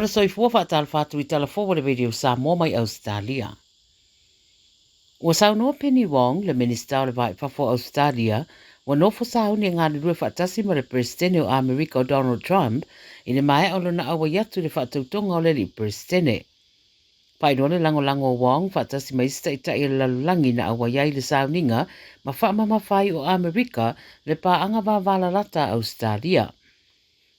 Malo le soifua faatalofa atu i tala fou a le Radio Samoa mai Ausetalia. Ua saunoa Penny Wong, le Minisita o le Va i Fafo o Ausetalia, ua nofo sauni e galulue faatasi ma le Peresetene o Amerika o Donald Trump i le maea o lona auai atu i le faatautoga o le alii Peresetene. Faailoa le lagolago o Wong faatasi ma isi taitai o le lalolagi na auai ai i le sauniga ma faamamafa ai o Amerika le paaga vavalalata a Ausetalia.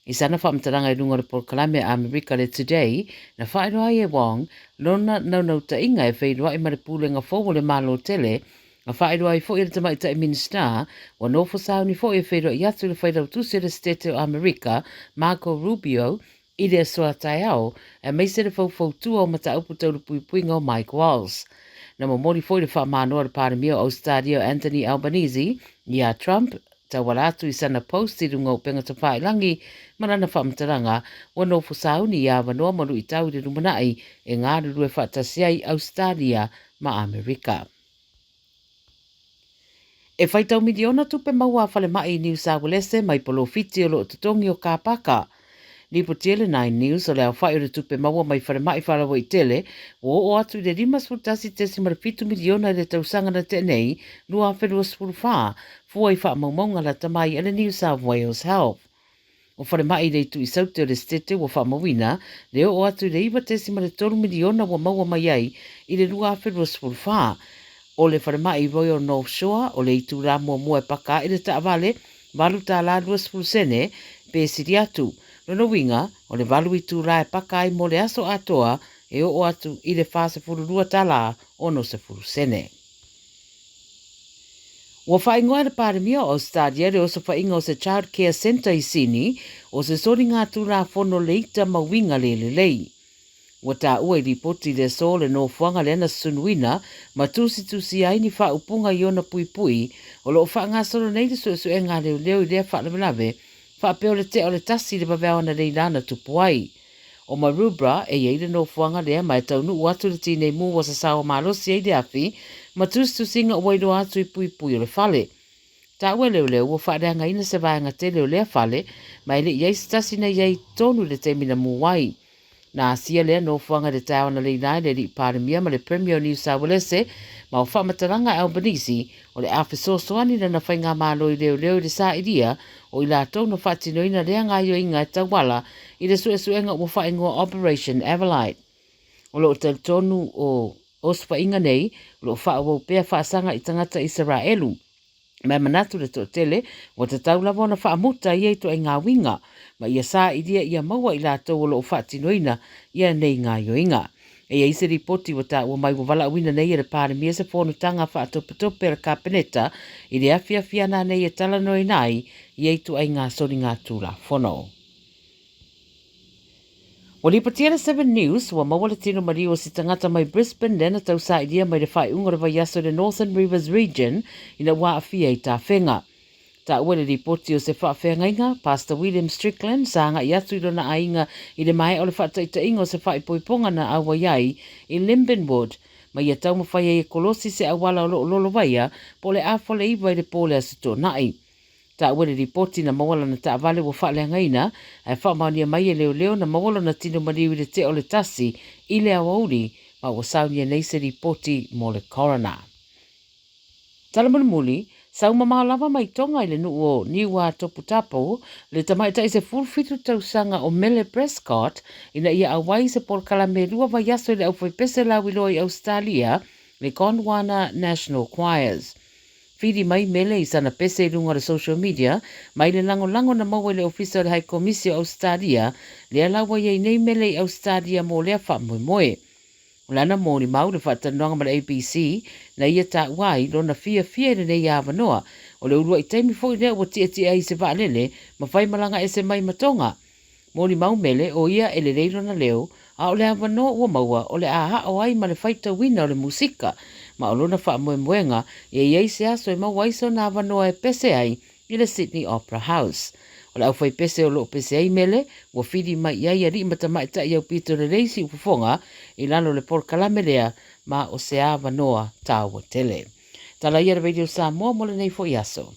I sana faamatalaga i luga o le polokalame a Amerika le Today, na faailoa ai e Wong lona naunautaiga e feiloai ma le pulega fou o le Malo tele, na faailoa ai foi e le tamaitai Minisita ua nofo sauni foi e feiloai atu i le Failautusi o le Setete o Amerika, Marco Rubio, i le aso a taeao, aemaise le faufautua o mataupu tau le puipuiga o Mike Walls. Na momoli foi le faamano a le Palemia o Ausetalia o Anthony Albanese iā Trump tauala atu i sana post i luga o upega tafailangi ma lana faamatalaga ua nofo sauni i avanoa ma luitau i le lumanai e galulue faatasi ai Ausetalia ma Amerika. E faitau miliona tupe maua a falemai i Niu Sauelese mai polofiti o lo o totogi o kāpaka. Lipotia le Nine News o le aofai o le tupe maua mai falemai faalauaitele ua oo atu i le 51.7 miliona i le tausaga na tea nei, 2024, fua i faamaumauga lata mai a le New South Wales Health. O falemai i le itu i Saute o le Setete ua faamauina le oo atu i le 9.3 miliona ua maua mai ai i le 2024. O le falemai Royal North Shore o le itulā muamua e paka ai le taavale $8.20 sene pe sili atu. Lona uiga, o le valu itulā e paka ai mo le aso atoa e oo atu i le $42.60 sene. Ua faaigoa e le Palemia o Ausetalia le osofaiga o se Child Care Centre i Sini o se soligatulafono leita ma uiga le lelei. Ua taua i lipoti i le aso le nofoaga lea na sunuina ma tusitusia ai ni faaupuga i ona puipui o lo o faagasolo nei le suesuega a leoleo i lea faalavelave faapea o le tea o le tasi i le vaveao analeila na tupu ai. O Maroubra e i ai le nofoaga lea ma e taunuu atu le tinei mu ua sasao malosi ai le afi ma tusitusiga ua iloa atu i puipui o le fale. Taua e leoleo ua faaleagaina se vaega tele o lea fale ma e le i i ai se tasi na i ai i totonu i le taimi na mu ai. Na asia lea nofoaga i le taeao analeila e le Alii Palemia ma le Premier o Niu Sauelese ma o faamatalaga a Albanese o le a fesoasoani lana faigamalo i leoleo i le sailia o i latou na faatinoina lea gaoioiga e tauala i le suesuega ua faaigoa Operation Avalite. O lo o talitonu o osofaiga nei o lo o faaauau pea faasaga i tagata Isaraelu, ma e manatu le toatele ua tatau lava ona faamuta ia ituaiga uiga ma ia sailia ia maua i latou o lo o faatinoina ia nei gaoioiga. E i ai se lipoti ua taua mai ua valaauina nei e le Palemia se fonotaga faatopetope a le Kapeneta i le afiafi ana nei e talanoaina ai ia ituaiga soligatulafono. Ua lipotia le Seven News ua maua le tino maliu o se tagata mai Brisbane lea na tausailia mai le faaiuga o le vaiaso i le Northern Rivers Region ina ua aafia i tafega. Taua le lipoti o se faafeagaiga, Pastor William Strickland, sa agai atu i lona aiga i le maea o le faataitaiga o se faaipoipoga na auai ai i Limbin Wood, ma ia taumafai ai e kolosi se auala o lo o lolovaia po o le afa o le iva i le po o le Aso Toonai. Taua le lipoti na maua lana taavale ua faaleagaina, ae faamaonia mai e leoleo na maua lona tino maliu i le tea o le tasi i le aoauli, ma ua saunia nei se lipoti mo le coroner. Tala mulimuli, sau mamao lava mai Tonga i le nuu o Niuatoputapu, le tamaitai 17 tausaga o Mele Prescott ina ia auai i se polokalame lua vaiaso i le aufaipese lauiloa i Ausetalia, le Gondwana National Choirs. Whiri mai Mele i sana pese i luga o le social media, mai le lagolago na maua i le Ofisa o le Hai Komisi o Ausetalia, lea la ua i ai nei Mele i Ausetalia mo lea faamoemoe. O lana molimau le faatalanoaga ma le ABC, na ia taua ai lona fiafia i lenei avanoa. O le uluai taimi foi lea ua tietie ai i se vaalele ma fai malaga ese mai ma Tonga. Molimau Mele, o ia e lelei lona leo, a o le avanoa ua maua o le a aʻo ai ma le faitauina o le musika. Ma o lona faamoemoega, ia i ai se aso e maua ai sona avanoa e pese ai i le Sydney Opera House. O le aufaipese o lo o pese ai Mele, ua fili mai i ai alii ma tamaitai aupito lelei siufofoga i lalo o le polokalame lea ma o se avanoa taua tele. Tala ia le Radio Samoa mo lenei foi aso.